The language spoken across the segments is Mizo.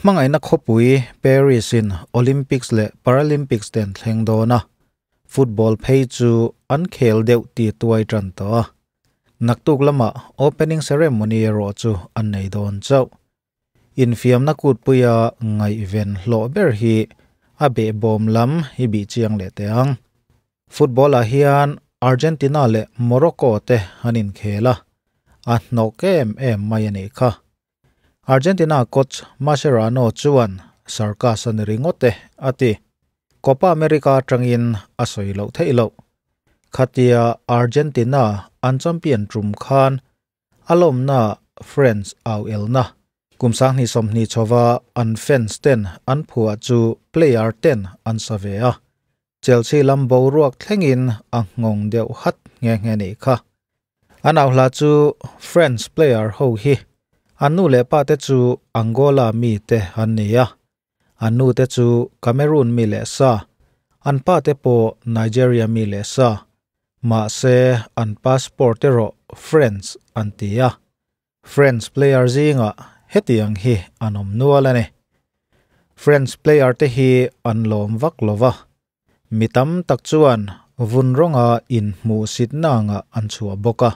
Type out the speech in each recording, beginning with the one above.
Hmangaihna khawpui Paris in Olympics leh Paralympics te an thleng dawn a, football phei chu an khel deuh ti tuai tan tawh a. Naktuk lamah opening ceremony erawh chu an nei dawn chauh. Infiamna kutpuia ngaihven hlawh ber hi a behbawm lam hi bih chiang leh teh ang. Football ah hian Argentina leh Morocco te an inkhel a, a hnawk em em mai a nih kha. Argentina coach Mascherano chuan Sarkas a ni ringawt e a ti. Copa America atangin a sawi loh theih loh. Khatia Argentina an champion tum khan a lawmna France au elna kum 2020 chhova an fans ten an phuah chu player ten an sa ve a. Chelsea lam boruak thlengin a nghawng deuh hat nghe nghe nih kha. An au hla chu France player ho hi an nu leh pa te chu Angola mi te an ni a, an nu te chu Cameroon mi leh sa, an pa te pawh Nigeria mi leh sa, mahse an passport erawh France an ti a. France player zingah hetiang hi an awm nual a ni. France player te hi an lawm vak lova, Mi tam tak chuan vun rawnga inhmuhsitna angah an chhuah bawk a.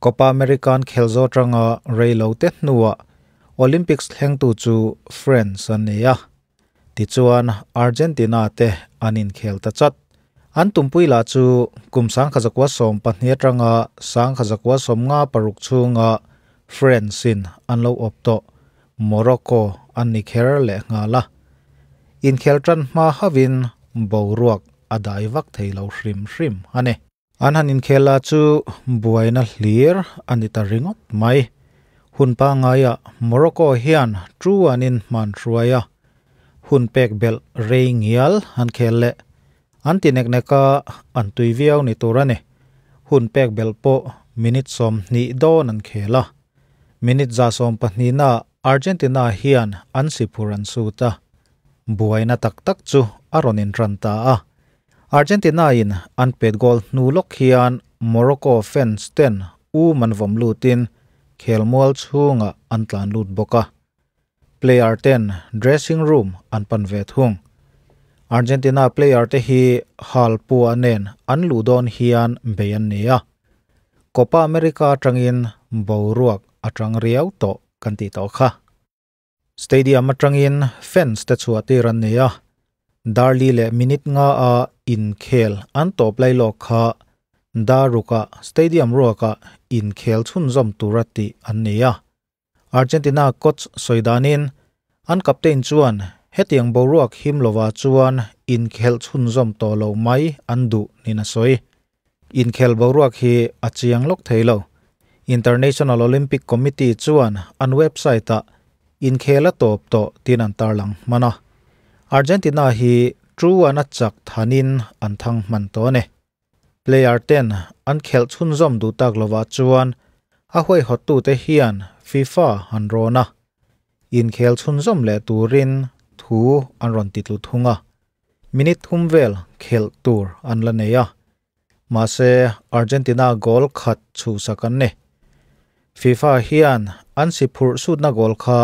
Copa America-an khel zawh atanga rei lo te hnuah Olympics thlengtu chu France an ni a. Tichuan Argentina te an inkhel ta chat. An tumpui lah chu kum 1912 atanga 1956 chhunga France-in an lo awp tawh Morocco an ni kher leh nghal a. Inkhel tan hma hauhin boruak a dai vak thei lo hrim hrim a ni. An han inkhel lah chu buaina hlir a ni ta ringawt mai. Hun pangaiah Morocco hian tu an inhman hruai a, hun pek belh rei ngial an khel leh. An ti nek nek a, an tui viau ni tur a ni. Hun pek belh pawh minute 20 dawn an khel a. Minute 12 na Argentina hian an si phur an sut a, buaina tak tak chu a rawn intran ta a. Argentina in an pet goal hnu lawk hian Morocco fans ten um an vawm lutin khelmual chhungah an tlan lut bawk a. Player ten dressing room an pan ve thung. Argentina player te hi hal pua nen an luh dawn hian bei an ni a. Copa America atangin boruak atang riau tawh kan tih tawh kha. Stadium atangin fans te chhuah tir an ni a, Darli leh minute nga a inkhel an tawp lai lawk kha Daruk-a stadium ruaka inkhel chhunzawm tura tih an ni a. Argentina coach sawi danin an captain chuan hetiang boruak him lova chuan inkhelh chhunzawm tawh lo mai an duh niin a sawi. Inkhel boruak hi a chiang lawk thei lo. International Olympic Committee chuan an website-ah inkhel a tawp tawh tiin an tarlang hman a. Argentina hi true an a chak thanin an thang hman tawh a ni. Player ten an khelh chhunzawm duh tak lovah chuan a huaihawttute hian FIFA an rawn a, inkhel chhunzawm leh turin thu an rawn titlu thung a, minute thum vel khelh tur an la nei a, mahse Argentina goal khat chhuhsak an ni. FIFA hian an si phurh sutna goal kha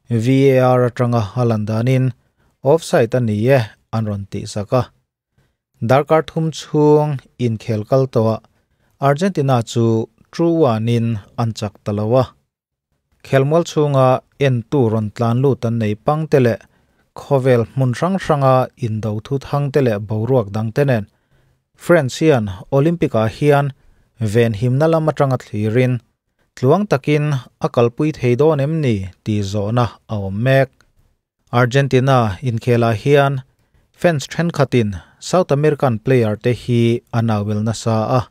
VAR atanga a lan danin offside a ni e an rawn tihsak a. Darkar thum chhung inkhel kal tawhah Argentina chu 2-1 in an chak ta lo a. Khelmual chhunga entu rawn tlan lut an nei pang te leh khawvel hmun hrang hranga indo thu thang te leh boruak dang te nen France hian Olympic-ah hian venhimna lam atanga thlirin tluang takin a kalpui thei dawn em ni tih zawhna a awm mek. Argentina inkhelah hian fans thenkhatin South American player te hi an auel nasa a,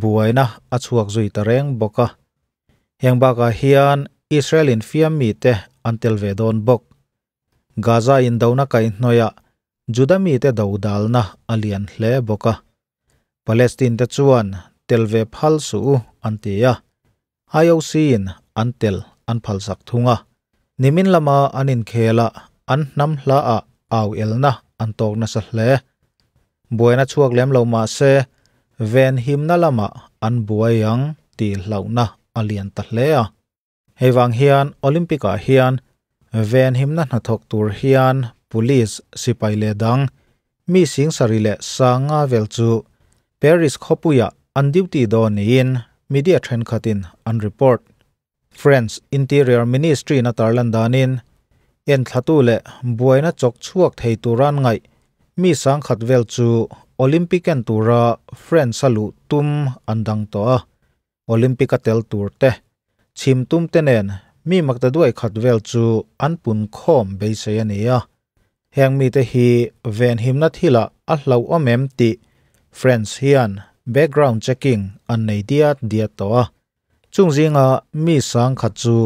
buaina a chhuak zui ta reng bawk a. Heng bakah hian Israel in fiam mi te an tel ve dawn bawk. Gaza indona kaihhnawihah Juda mite dodalna a lian hle bawk a. Palestine te chuan tel ve phal suh u an ti a. IOC in an tel an phalsak thung a. Nimin lama an inkhel a, an hnam hla ah au elna an tawk nasa hle. Buaina chhuak lem lo mah se, ven himna lamah an buai ang tih hlauhna a lian ta hle a. Hei vang hian Olympic ah hian Ven himna hnathawk tur hian police, sipai leh dang mi 75,000 vel chu Paris khawpuiah an duty dawn niin media thenkhatin an report. France Interior Ministry na tarlan danin en thlatu leh buaina chawk chhuak thei turan ngaih mi 10,000 vel chu Olympic en tura France a luh tum an dang tawh a. Olympic a tel tur te chhim tum te nen mi 800 vel chu an pun khawm beisei a ni a. Heng mi te hi ven himna thila a hlauhawm em tih France hian background checking an nei diat diat tawh a. Chung zinga mi 1,000 chu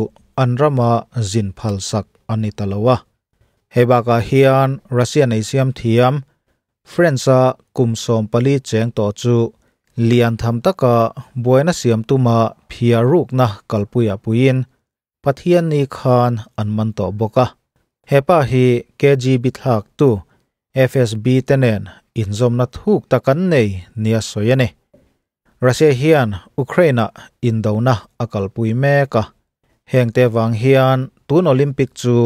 an rama zin phal sak an ni ta lo a. Hei bakah hian Russia nei siam thiam France a kum 14 cheng tawh chu lian tham taka buaina siam tuma phiar rukna kalpuia puiin Pathian ni khan an man tawh bawk a. Hepa hi KGB thlak tu FSB te nen inzawmna thuk tak an nei nia sawi a ni. Russia hian Ukraine-ah indona a kalpui mek a. Heng te vang hian tun Olympic chu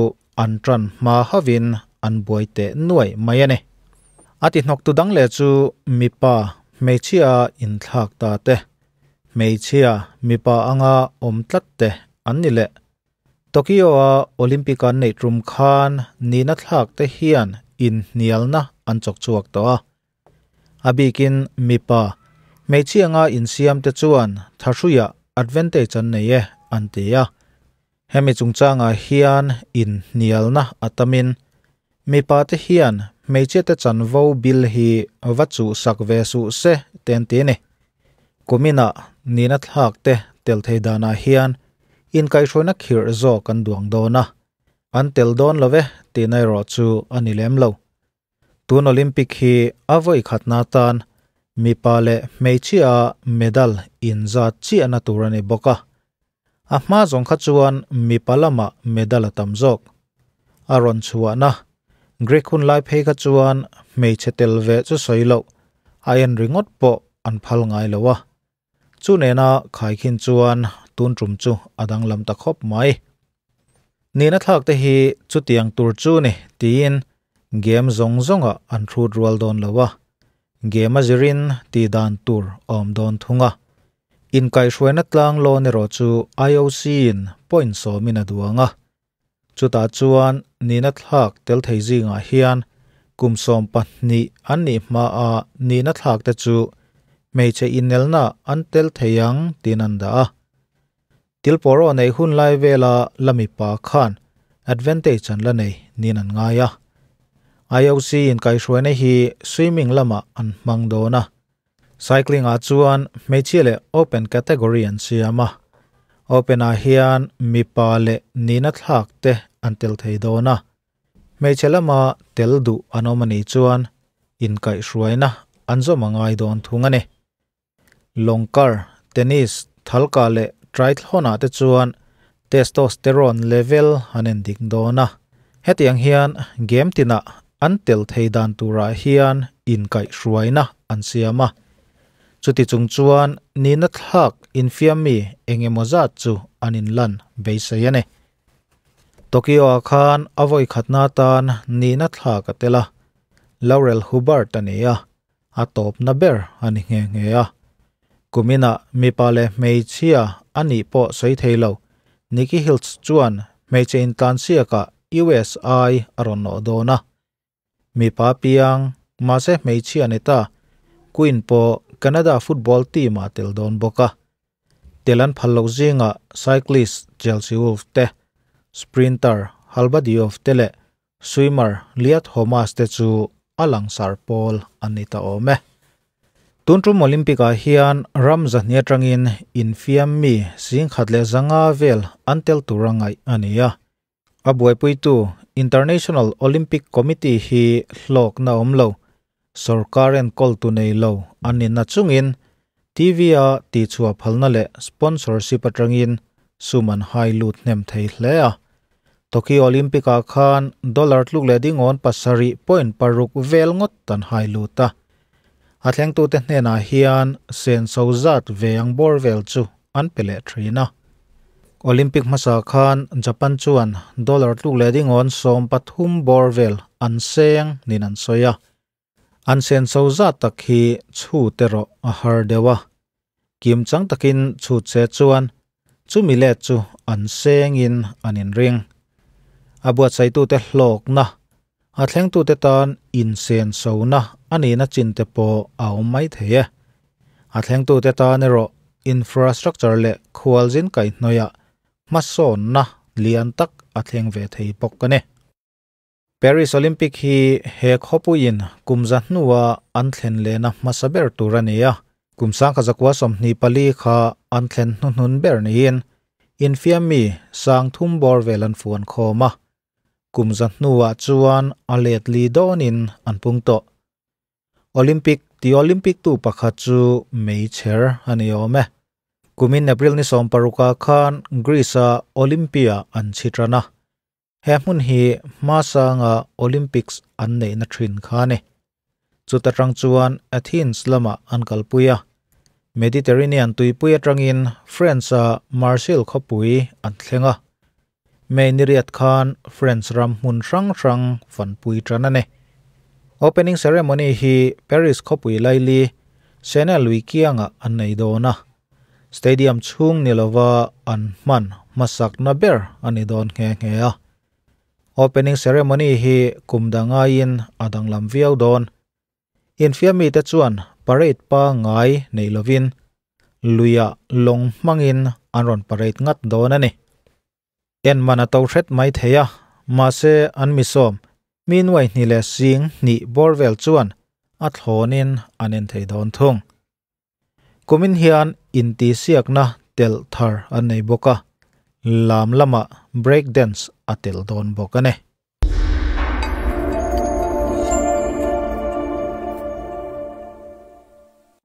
an tan hma havin an buai teh nuai mai a ni. A ti hnawk tu dang leh chu mipa hmeichhia inthlak ta te, hmeichhia mipa anga awm tlat te an ni leh. Tokyo-a Olympic an neih tum khan nihna thlak te hian inhnialna an chawk chhuak tawh a. A bikin mipa hmeichhia anga insiam te chuan thahruiah advantage an nei e an ti a. Hemi chungchangah hian inhnialna a tamin mipa te hian hmeichhia te chanvo bil hi va chuh sak ve suh se te an ti a ni. Kuminah nihna thlak te tel thei danah hian inkaihhruaina khirh zawk an duang dawn a. An tel dawn lo ve tihna erawh chu a ni lem lo. Tun Olympic hi a vawi khatna atan mipa leh hmeichhia medal inzat chiahna tur a ni bawk a. A hma zawng kha chuan mipa lamah medal a tam zawk. A rawn chhuahna Greek hun lai phei kha chuan hmeichhe tel ve chu sawi loh a en ringawt pawh an phal ngai lo a. Chu nena khaikhin chuan tun tum chu a danglam ta khawp mai. Nihna thlak te hi chutiang tur chu ni tiin game zawng zawngah an hrut rual dawn lo a. Game a zirin tih dan tur a awm dawn thung a. Inkaihhruaina tlang lawn erawh chu IOC in point sawmin a duang a. Chutah chuan nihna thlak tel thei zingah hian kum 12 an nih hmaa nihna thlak te chu hmeichhe inelna an tel thei ang tiin an dah a. Tilpawh nei hun lai vela la mipa khan advantage an la nei niin an ngai a. IOC inkaihhruaina hi swimming lamah an hmang dawn a. Cycling ah chuan hmeichhia leh open category an siam a. Open ah hian mipa leh nihna thlak te an tel thei dawn a. Hmeichhe lama tel duh an awm anih chuan inkaihhruaina an zawm a ngai dawn thung a ni. Lawngkar, tennis, thalka leh triathlon ah te chuan testosterone level an en dik dawn a. Hetiang hian game tinah an tel thei dan turah hian inkaihhruaina an siam a. Chuti chung chuan nihna thlak infiam mi engemaw zat chu an inlan beisei a ni. Tokyo ah khan a vawi khatna atan nihna thlak a tel a. Laurel Hubbard a ni a, a tawpna ber a ni nghe nghe a. Kuminah mipa leh hmeichhia a nih pawh sawi thei lo. Nikki Hiltz chuan hmeichhe intlansiakah USI a rawn nawh dawn a. Mipa piang mahse hmeichhia ni ta Queen pawh Canada football team ah tel dawn bawk a. Tel an phal loh zingah cyclist Chelsea Wolfe te, sprinter Halba Diouf te leh swimmer Liat Homas te chu a langsar pawl an ni ta awm e. Tun tum Olympic ah hian ram zahni atangin infiam mi 1,150 vel an tel tur a ngaih a ni a. A buaipuitu International Olympic Committee hi hlawkna awm lo, sorkar enkawl tu nei lo an ni na chungin TV a tihchhuah phalna leh sponsorship atangin sum an hai lut hnem thei hle a. Tokyo Olympic ah khan dollar tluk leh dingawn 7.6 vel ngawt an hai lut a. A thlengtute hnenah hian senso zat ve ang bawr vel chu an pe leh thin a. Olympic hmasa khan Japan chuan dollar tluk leh dingawn 13 bawr vel an seng niin an sawi a. An senso zat tak hi chhut erawh a har deuh a. Kim chang takin chhut se chuan chumi let chu an sengin an inring. A buatsaitute hlawkna, a thlengtute tan insensona a nihna chin te pawh a awm mai thei e. A thlengtute tan erawh infrastructure leh khualzin kaihhnawihah hmasawnna lian tak a thleng ve thei bawk a ni. Paris Olympic hi he khawpuiin kum za hnua an thlen lehna hmasa ber tur a ni a, kum 1924 kha an thlen hnuhnun ber niin infiammi 3000 bawr vel an fuan khawm a, kum za hnuah chuan a let li dawnin an pung tawh. Olympic ti Olympic tu pakhat chu meichher a ni awm e. Kumin April ni 16 khan Greece-a Olympia an chhi tan a. He hmun hi hmasanga Olympics an neihna thin kha a ni. Chuta tang chuan Athens lamah an kalpui a. Mediterranean tuipui atangin France-a Marseille khawpui an thleng a. May ni riat khan France ram hmun hrang hrang fanpui tan a ni. Opening ceremony hi Paris khawpui laili Seine lui kiangah an nei dawn a. Stadium chhung ni lova an hman hmasakna ber a ni dawn nghe nghe a. Opening ceremony hi kum dangaiin a danglam viau dawn. Infiammi te chuan parade pangngai nei lovin luiah lawng hmangin an rawn parade ngat dawn a ni. En man a to hret mai thei a, mahse an misawm mi nuai hnih leh 2000 bawr vel chuan a thlawnin an en thei dawn thung. Kumin hian intihsiakna telh thar an nei bawk a, lam lamah break dance a telh dawn bawk a ni.